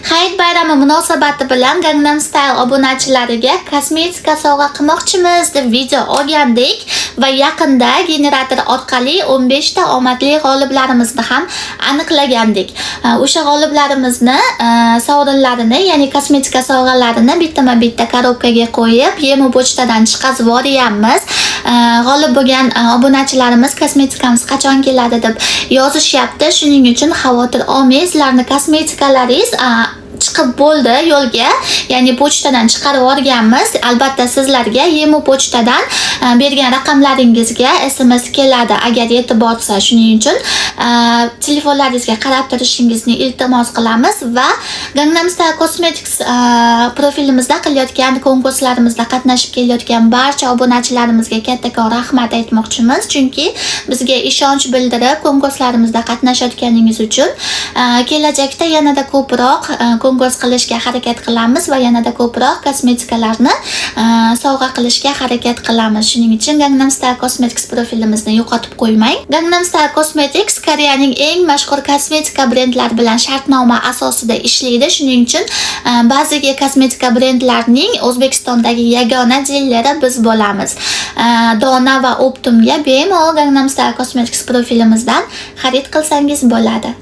Hayit bayrami munosabati bilan Gangnam Style obunachilariga kosmetika sovg'a qilmoqchimiz deb video olgandik va yaqinda generator orqali 15 ta omadli g'oliblarimizni ham aniqlagandik. O'sha g'oliblarimizni sovrinlarini, ya'ni kosmetika sovg'alarini bittama-bitta korobkaga qo'yib, Yemo pochtadan chiqazib yuboryapmiz. G'olib bo'lgan obunachilarimiz kosmetikamiz qachon keladi deb yozishyapti. Shuning uchun xavotir olmang, sizlarni kosmetikalaringiz chiqib bo'ldi yo'lga, ya'ni pochtadan chiqarib yuborganmiz. Albatta sizlarga Yemo pochtadan bergan raqamlaringizga SMS keladi, agar yetib borsa. Shuning uchun telefonlaringizga qarab turishingizni iltimos qilamiz va Gangnam Style Cosmetics profilimizda qilayotgan konkurslarimizda qatnashib kelayotgan barcha obunachilarimizga kattakon rahmat aytmoqchimiz, chunki bizga ishonch bildirib konkurslarimizda qatnashayotganingiz uchun kelajakda yanada ko'proq konkurs qilishga harakat qilamiz va yanada ko'proq kosmetikalarni sovg'a qilishga harakat qilamiz. Shuning uchun Gangnam Style Cosmetics profilimizni yo'qotib qo'ymang. Gangnam Style Cosmetics Koreyaning eng mashhur kosmetika brendlari bilan shartnoma asosida ishlaydi. Shuning uchun ba'ziga kosmetika brendlarning O'zbekistondagi yagona dileri biz bo'lamiz. Dona va Optumga bemalol Gangnam Style Cosmetics profilimizdan xarid qilsangiz bo'ladi.